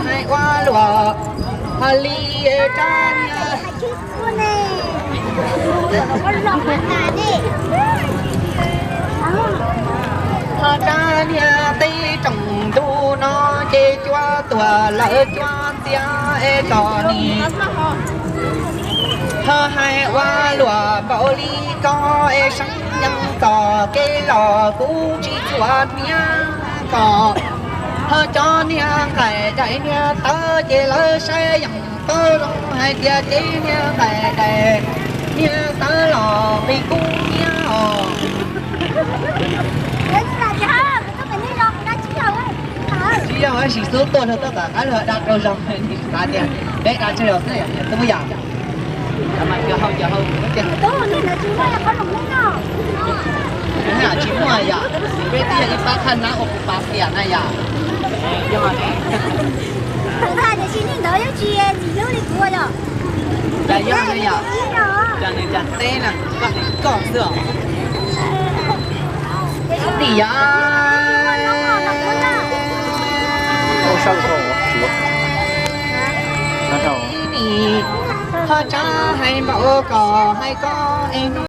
Hais ua luaj, hais li rab niag, ho rab niag teb tsoom ntug no ces cua tuag lawm cua ntxias es tso ni. Ho hais ua luaj npaum li ko es seev yees txoj kev los kuv tsis txhua hniav ko. Ho cov niag nqaij daim niag tawv ces lawv saib yees paub zoo hais tias cev niag nqaij daim niag tawv los nqi kub hniav os. Tsis yog ua sim xub tuaj rau toj tom qab los da rau zoo, tsis xav tias peb da tsawg zaus xwb yom, tub yom. Tsis muaj yom, peb twb yog ib pab thaj nab ua kuv pab qias na yom. Cas yog na yom, cas nws cas teb na, koj hais koj xwb os. Nim yom, ho tsav hais npaum kom hais koj es hnub